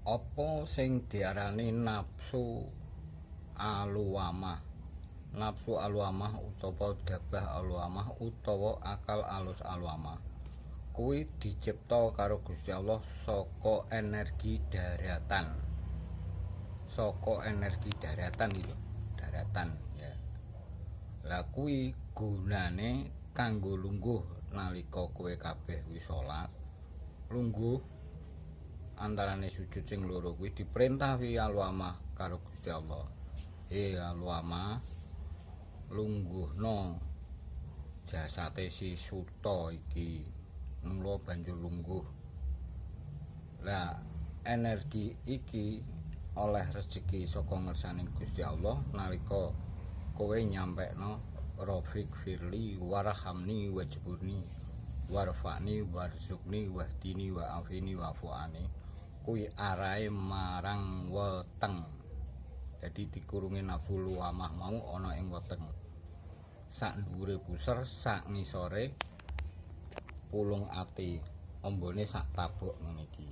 Apa sing diarani nafsu aluwamah? Nafsu aluwamah utawa dabah aluwamah utawa akal alus aluwamah kuwi dicipta karo Gusti Allah saka energi daratan. Saka energi daratan iki lho, daratan ya. Lah kuwi gunane kanggo lungguh nalika kowe kabeh wis salat. Lungguh antarane sujud sing loro kuwi diperintah wi aluwamah karo Gusti Allah. He aluwamah, lungguhno jasate si suta iki. Mula banjur lungguh. Lah energi iki oleh rejeki saka ngersaning Gusti Allah nalika kowe nyampekno Rafiq firli warhamni wajburni warfa'ni warzuqni wahdini wa'afini wa'fu'ani, kuwi arahe marang weteng. Dadi dikurungi nafsu luwamah mau ana ing weteng, sak dhuwure puser, sak ngisore pulung ati, ombone sak tabuk ngene iki.